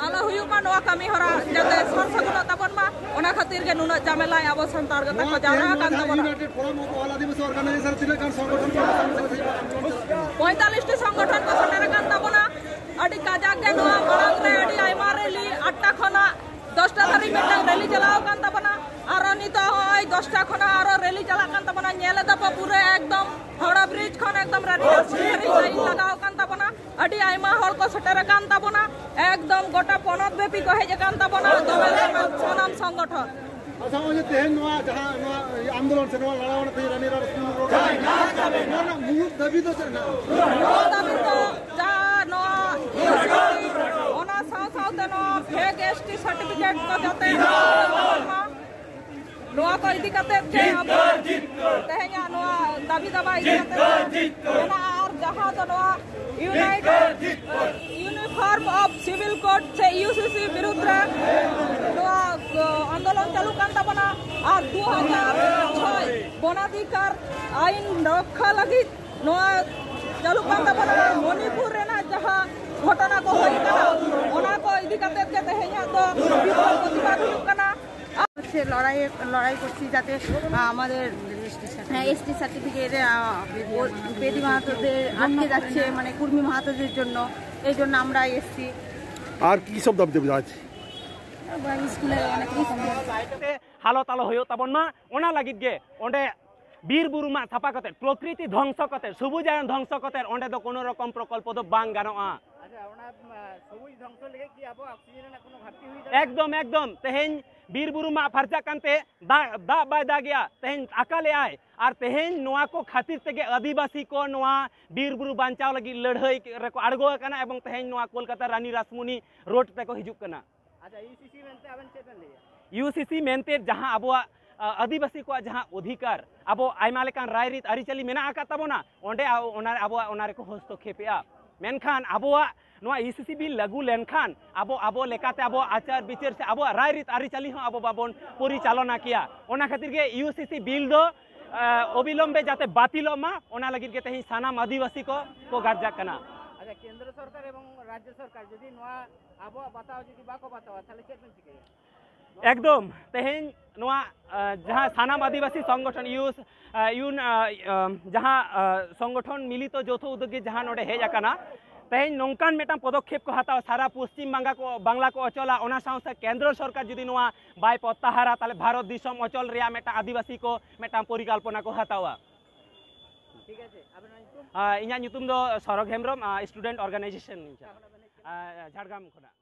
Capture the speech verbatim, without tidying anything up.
ᱟᱞᱚ ᱦᱩᱭᱩᱜ ᱢᱟ ᱱᱚᱣᱟ ᱠᱟᱹᱢᱤ ᱦᱚᱨᱟ, ᱡᱟᱛᱮ ᱥᱟᱨ ᱥᱟᱹᱜᱩᱱᱚᱜ ᱛᱟᱵᱚᱱ ᱢᱟ, ᱚᱱᱟ ᱠᱷᱟᱹᱛᱤᱨ ᱜᱮ ᱱᱩᱱᱟᱹᱜ ᱡᱟᱢᱮᱞᱟᱭ ᱟᱵᱚ ᱥᱟᱱᱛᱟᱲ ᱜᱟᱛᱟᱠ ᱠᱚ ᱡᱟᱣᱨᱟ ᱟᱠᱟᱱ ᱛᱟᱵᱚᱱᱟ᱾ United Forum of All Adivasi Organization ᱛᱤᱱᱟᱹᱜ ᱜᱟᱱ ᱥᱚᱝᱜᱚᱴᱷᱚᱱ ᱠᱚ ᱥᱟᱶ ᱥᱮ ᱯᱚᱸᱭᱛᱟᱞᱞᱤᱥ ᱴᱤ ᱥᱚᱝᱜᱚᱴᱷᱚᱱ ᱠᱚ ᱥᱮᱴᱮᱨ ᱟᱠᱟᱱ ᱛᱟᱵᱚᱱᱟ᱾ ᱟᱹᱰᱤ ᱠᱟᱡᱟᱠ ᱜᱮ ᱱᱚᱣᱟ ᱢᱟᱲᱟᱝ ᱨᱮ ᱟᱹᱰᱤ ᱟᱭᱢᱟ ᱨᱮᱞᱤ, ᱟᱴᱴᱟ ᱠᱷᱚᱱᱟᱜ ᱫᱚᱥᱴᱟ ᱫᱷᱟᱹᱨᱤᱡ ᱢᱤᱫᱴᱟᱝ ᱨᱮᱞᱤ ᱪᱟᱞᱟᱣ ᱟᱠᱟᱱ ᱛᱟᱵᱚᱱᱟ᱾ ᱟᱨᱚ ᱱᱤᱛᱚᱜ ᱦᱚᱸᱜᱼᱚᱭ ᱫᱚᱥᱴᱟ ᱠᱷᱚᱱᱟᱜ ᱟᱨᱚ ᱨᱮᱞᱤ ᱪᱟᱞᱟᱜ ᱠᱟᱱ ᱛᱟᱵᱚᱱᱟ᱾ ᱧᱮᱞ ᱮᱫᱟ ᱯᱮ ᱯᱩᱨᱟᱹ ᱮᱠᱫᱚᱢ ᱦᱟᱣᱲᱟ ᱵᱨᱤᱡᱽ ᱠᱷᱚᱱ ᱮᱠᱫᱚᱢ ᱨᱟᱱᱤ ᱨᱟᱥᱴᱨᱤᱭᱚ ᱫᱷᱟᱹᱨᱤᱡ ᱞᱟᱭᱤᱱ ᱞᱟᱜᱟᱣ ᱟᱠᱟᱱ ᱛᱟᱵᱚᱱᱟ᱾ ᱟᱹᱰᱤ ᱟᱭᱢᱟ ᱦᱚᱲ ᱠᱚ ᱥᱮᱴᱮᱨ ᱟᱠᱟᱱ ᱛᱟᱵᱚᱱᱟ᱾ ᱮᱠᱫᱚᱢ ᱜᱚᱴᱟ ᱯᱚᱱᱚᱛ ᱵᱮᱯᱤ ᱠᱚ ᱦᱮᱡ ᱟᱠᱟᱱ ᱛᱟᱵᱚᱱᱟ ᱫᱚᱢᱮᱞ ᱥᱟᱱᱟᱢ ᱥᱚᱝᱜᱚᱴᱷᱚᱱ᱾ ᱟᱪᱪᱷᱟ, ᱱᱚᱜᱼᱚᱭ ᱡᱮ ᱛᱮᱦᱮᱧ ᱱᱚᱣᱟ ᱡᱟᱦᱟᱸ ᱱᱚᱣᱟ ᱟᱱᱫᱳᱞᱚᱱ ᱥᱮ ᱱᱚᱣᱟ ᱞᱟᱲᱟᱣ ᱨᱮᱱᱟᱜ ᱛᱮᱦᱮᱧ ᱨᱟᱱᱤ ᱨᱟᱥᱴᱨᱤᱭᱚ ᱨᱳᱰ, ᱱᱚᱣᱟ ᱨᱮᱱᱟᱜ ᱢᱩᱲᱩᱫ ᱫᱟᱹᱵᱤ ᱫᱚ ᱪᱮᱫ ᱦᱮᱱᱟᱜᱼᱟ? ᱱᱚᱣᱟ ᱫᱟᱹᱵᱤ ᱫᱚ ᱡᱟᱦᱟᱸ ᱱᱚᱣᱟ ᱚᱱᱟ ᱥᱟᱶ ᱥᱟᱶᱛᱮ ᱱᱚᱣᱟ ᱯᱷᱮᱠ ᱮᱥ ᱴᱤ ᱥᱟᱨᱴᱤᱯᱷᱤᱠᱮᱴ ᱠᱚ ᱡᱟᱛᱮ ᱵᱟᱝ ᱦᱩᱭᱩᱜ ᱢᱟ, ᱱᱚᱣᱟ ᱠᱚ ᱤᱫᱤ ᱠᱟᱛᱮ ᱜᱮ ᱟᱵᱚ ᱛᱮᱦᱮᱧᱟᱜ ᱱᱚᱣᱟ ᱫᱟᱹᱵᱤ ᱫᱟᱵᱟ ᱤᱫᱤ ᱠᱟᱛᱮ ᱜᱮ ᱢᱮᱱᱟᱜᱼᱟ᱾ ᱟᱨ ᱡᱟᱦᱟᱸ ᱫᱚ ᱱᱚᱣᱟ United uniform of civil code ᱥᱮ ᱤᱭᱩ ᱥᱤ ᱥᱤ ᱵᱤᱨᱩᱫᱽ ᱨᱮ ᱱᱚᱣᱟ, ᱚ, ᱟᱱᱫᱳᱞᱚᱱ ᱪᱟᱹᱞᱩᱜ ᱠᱟᱱ ᱛᱟᱵᱚᱱᱟ᱾ ᱟᱨ ᱫᱩ ᱦᱟᱡᱟᱨ ᱪᱷᱚᱭ ᱵᱚᱱᱟᱫᱷᱤᱠᱟᱨ ᱟᱭᱤᱱ ᱨᱚᱠᱠᱷᱟ ᱞᱟᱹᱜᱤᱫ ᱱᱚᱣᱟ ᱪᱟᱹᱞᱩᱜ ᱠᱟᱱ ᱛᱟᱵᱚᱱᱟ᱾ ᱢᱚᱱᱤᱯᱩᱨ ᱨᱮᱱᱟᱜ ᱡᱟᱦᱟᱸ ᱜᱷᱚᱴᱚᱱᱟ ᱠᱚ ᱦᱩᱭ ᱠᱟᱱᱟ, ᱚᱱᱟ ᱠᱚ ᱤᱫᱤ ᱠᱟᱛᱮ ᱜᱮ ᱛᱮᱦᱮᱧᱟᱜ ᱫᱚ ᱵᱤᱯᱷᱚᱞ ᱯᱨᱚᱛᱤᱵᱟᱫ ᱦᱩᱭᱩᱜ ᱠᱟᱱᱟ᱾ ᱥᱮ ᱞᱟᱲᱟᱭ, ᱞᱟᱲাই করছি যাতে, আহ, আমাদের, হ্যাঁ, এসটি সার্টিফিকেটে, আহ, ও, বেদি মাহাতোদের আটকে যাচ্ছে, মানে কুর্মী মাহাতোদের জন্য, এই জন্য আমরা এসছি। আর কি সব দাবি দাবি আছে? স্কুলে অনেক কিছু ᱦᱟᱞᱚᱛ ᱟᱞᱚ ᱦᱩᱭᱩᱜ ᱛᱟᱵᱚᱱ ᱢᱟ, ᱚᱱᱟ ᱞᱟᱹᱜᱤᱫ ᱜᱮ ᱚᱸᱰᱮ ᱵᱤᱨ ᱵᱩᱨᱩ ᱢᱟᱜ ᱥᱟᱯᱷᱟ ᱠᱟᱛᱮ, ᱯᱨᱚᱠᱨᱤᱛᱤ ᱫᱷᱚᱝᱥᱚ ᱠᱟᱛᱮ, ᱥᱚᱵᱩᱡᱟᱭᱚᱱ ᱫᱷᱚᱝᱥᱚ ᱠᱟᱛᱮ ᱚᱸᱰᱮ ᱫᱚ ᱠᱳᱱᱳ ᱨᱚᱠᱚᱢ ᱯᱨᱚᱠᱚᱞᱯᱚ ᱫᱚ ᱵᱟᱝ ᱜᱟᱱᱚᱜᱼᱟ᱾ ᱟᱪᱪᱷᱟ, ᱚᱱᱟ, ᱟᱸ, ᱥᱚᱵᱩᱡ ᱫᱷᱚᱝᱥᱚ ᱞᱟᱹᱜᱤᱫ ᱠᱤ ᱟᱵᱚ ᱚᱠᱥᱤᱡᱮᱱ ᱨᱮᱱᱟᱜ ᱠᱳᱱᱳ ᱜᱷᱟᱴᱛᱤ ᱦᱩᱭ ᱫᱟᱲᱮᱭᱟᱜᱼᱟ? ᱮᱠᱫᱚᱢ, ᱮᱠᱫᱚᱢ᱾ ᱛᱮᱦᱮᱧ ᱵᱤᱨ ᱵᱩᱨᱩ ᱢᱟᱜ ᱯᱷᱟᱨᱪᱟᱜ ᱠᱟᱱᱛᱮ ᱫᱟᱜ, ᱫᱟᱜ ᱵᱟᱭ ᱫᱟᱜᱮᱜᱼᱟ, ᱛᱮᱦᱮᱧ ᱟᱠᱟᱞᱮᱜᱼᱟᱭ᱾ ᱟᱨ ᱛᱮᱦᱮᱧ ᱱᱚᱣᱟ ᱠᱚ ᱠᱷᱟᱹᱛᱤᱨ ᱛᱮᱜᱮ ᱟᱹᱫᱤᱵᱟᱹᱥᱤ ᱠᱚ ᱱᱚᱣᱟ ᱵᱤᱨ ᱵᱩᱨᱩ ᱵᱟᱧᱪᱟᱣ ᱞᱟᱹᱜᱤᱫ ᱞᱟᱹᱲᱦᱟᱹᱭ ᱨᱮᱠᱚ ᱟᱬᱜᱚ ᱟᱠᱟᱱᱟ ᱮᱵᱚᱝ ᱛᱮᱦᱮᱧ ᱱᱚᱣᱟ ᱠᱳᱞᱠᱟᱛᱟ ᱨᱟᱱᱤ ᱨᱟᱥᱢᱩᱱᱤ ᱨᱳᱰ ᱛᱮᱠᱚ ᱦᱤᱡᱩᱜ ᱠᱟᱱᱟ᱾ ᱟᱪᱪᱷᱟ, ᱤᱭᱩ ᱥᱤ ᱥᱤ ᱢᱮᱱᱛᱮ ᱟᱵᱮᱱ ᱪᱮᱫ ᱵᱮᱱ ᱞᱟᱹᱭᱟ? ᱤᱭᱩ ᱥᱤ ᱥᱤ ᱢᱮᱱᱛᱮ ᱡᱟᱦᱟᱸ ᱟᱵᱚᱣᱟᱜ, ᱟ, ᱟᱹᱫᱤᱵᱟᱹᱥᱤ ᱠᱚᱣᱟᱜ ᱡᱟᱦᱟᱸ ᱚᱫᱷᱤᱠᱟᱨ, ᱟᱵᱚ ᱟᱭᱢᱟ ᱞᱮᱠᱟᱱ ᱨᱟᱭᱨᱤᱛ ᱟᱹᱨᱤᱪᱟᱹᱞᱤ ᱢᱮᱱᱟᱜ ᱟᱠᱟᱫ ᱛᱟᱵᱚᱱᱟ, ᱚᱸᱰᱮ ᱟ-, ᱚᱱᱟ, ᱟᱵᱚᱣᱟᱜ ᱚᱱᱟ ᱨᱮᱠᱚ ᱦᱚᱥᱛᱚᱠᱷᱮᱯᱮᱜᱼᱟ᱾ ᱢᱮᱱᱠᱷᱟᱱ ᱟᱵᱚᱣᱟᱜ ᱱᱚᱣᱟ ᱤ ᱥᱤ ᱥᱤ ᱵᱤᱞ ᱞᱟᱹᱜᱩ ᱞᱮᱱᱠᱷᱟᱱ ᱟᱵᱚ, ᱟᱵᱚ ᱞᱮᱠᱟᱛᱮ ᱟᱵᱚᱣᱟᱜ ᱟᱪᱟᱨ ᱵᱤᱪᱟᱹᱨ ᱥᱮ ᱟᱵᱚᱣᱟᱜ ᱨᱟᱭᱨᱤᱛ ᱟᱹᱨᱤᱪᱟᱹᱞᱤ ᱦᱚᱸ ᱟᱵᱚ ᱵᱟᱵᱚᱱ ᱯᱚᱨᱤᱪᱟᱞᱚᱱᱟ ᱠᱮᱭᱟ᱾ ᱚᱱᱟ ᱠᱷᱟᱹᱛᱤᱨ ᱜᱮ ᱤᱭᱩ ᱥᱤ ᱥᱤ ᱵᱤᱞ ᱫᱚ, ᱟ, ᱚᱵᱤᱞᱚᱢᱵᱮ ᱡᱟᱛᱮ ᱵᱟᱹᱛᱤᱞᱚᱜ ᱢᱟ, ᱚᱱᱟ ᱞᱟᱹᱜᱤᱫ ᱜᱮ ᱛᱮᱦᱮᱧ ᱥᱟᱱᱟᱢ ᱟᱹᱫᱤᱵᱟᱹᱥᱤ ᱠᱚ, ᱠᱚ ᱜᱟᱨᱡᱟᱜ ᱠᱟᱱᱟ᱾ ᱟᱪᱪᱷᱟ, ᱠᱮᱱᱫᱨᱚ ᱥᱚᱨᱠᱟᱨ ᱮᱵᱚᱝ ᱨᱟᱡᱽᱡᱚ ᱥᱚᱨᱠᱟᱨ ᱡᱩᱫᱤ ᱱᱚᱣᱟ ᱟᱵᱚᱣᱟᱜ ᱵᱟᱛᱟᱣ ᱡᱩᱫᱤ ᱵᱟᱠᱚ ᱵᱟᱛᱟᱣᱟ, ᱛᱟᱦᱚᱞᱮ ᱪᱮᱫ ᱵᱚᱱ ᱪᱤᱠᱟᱹᱭᱟ? ᱮᱠᱫᱚᱢ᱾ ᱛᱮᱦᱮᱧ ᱱᱚᱣᱟ, ᱟᱸ, ᱡᱟᱦᱟᱸ ᱥᱟᱱᱟᱢ ᱟᱹᱫᱤᱵᱟᱹᱥᱤ ᱥᱚᱝᱜᱚᱴᱷᱚᱱ, ᱤᱭᱩ, ᱟᱸ, ᱤᱭᱩᱱ, ᱟᱸ, ᱟᱸ, ᱡᱟᱦᱟᱸ, ᱟᱸ, ᱥᱚᱝᱜᱚᱴᱷᱚᱱ ᱢᱤᱞᱤᱛᱚ ᱡᱳᱛᱷᱚ ᱩᱫᱽᱫᱳᱜᱽ ᱜᱮ ᱡᱟᱦᱟᱸ ᱱᱚᱰᱮ ᱦᱮᱡ ᱟᱠᱟᱱᱟ, ᱛᱮᱦᱮᱧ ᱱᱚᱝᱠᱟᱱ ᱢᱤᱫᱴᱟᱝ ᱯᱚᱫᱚᱠᱷᱮᱯ ᱠᱚ ᱦᱟᱛᱟᱣᱟ, ᱥᱟᱨᱟ ᱯᱚᱥᱪᱤᱢ ᱵᱟᱝᱞᱟ ᱠᱚ, ᱵᱟᱝᱞᱟ ᱠᱚ ᱚᱪᱚᱞᱟ, ᱚᱱᱟ ᱥᱟᱶ ᱥᱟᱶ ᱠᱮᱱᱫᱨᱚ ᱥᱚᱨᱠᱟᱨ ᱡᱩᱫᱤ ᱱᱚᱣᱟ ᱵᱟᱭ ᱯᱨᱚᱛᱛᱟᱦᱟᱨᱟ, ᱛᱟᱦᱚᱞᱮ ᱵᱷᱟᱨᱚᱛ ᱫᱤᱥᱚᱢ ᱚᱪᱚᱞ ᱨᱮᱭᱟᱜ ᱢᱤᱫᱴᱟᱝ ᱟᱹᱫᱤᱵᱟᱹᱥᱤ ᱠᱚ ᱢᱤᱫᱴᱟᱝ ᱯᱚᱨᱤᱠᱚᱞᱯᱚᱱᱟ ᱠᱚ ᱦᱟᱛᱟᱣᱟ᱾ ᱴᱷᱤᱠ ᱟᱪᱷᱮ, ᱟᱵᱮᱱᱟᱜ ᱧᱩᱛᱩᱢ? ᱟᱸ, ᱤᱧᱟᱹᱜ ᱧᱩᱛᱩᱢ ᱫᱚ ᱥᱚᱨᱚᱜᱽ ᱦᱮᱢᱵᱨᱚᱢ, ᱟᱸ, ᱥᱴᱩᱰᱮᱱᱴ ᱚᱨᱜᱟᱱᱟᱭᱡᱮᱥᱚᱱ ᱤᱧ ᱚᱠᱟ ᱪᱟᱞᱟᱣᱟ᱾ ᱠᱷᱚᱱᱟᱜ ᱵᱮᱱ ᱦᱮᱡ ᱠᱟᱱᱟ? ᱟᱸ, ᱡᱷᱟᱲᱜᱨᱟᱢ ᱠᱷᱚᱱᱟᱜ᱾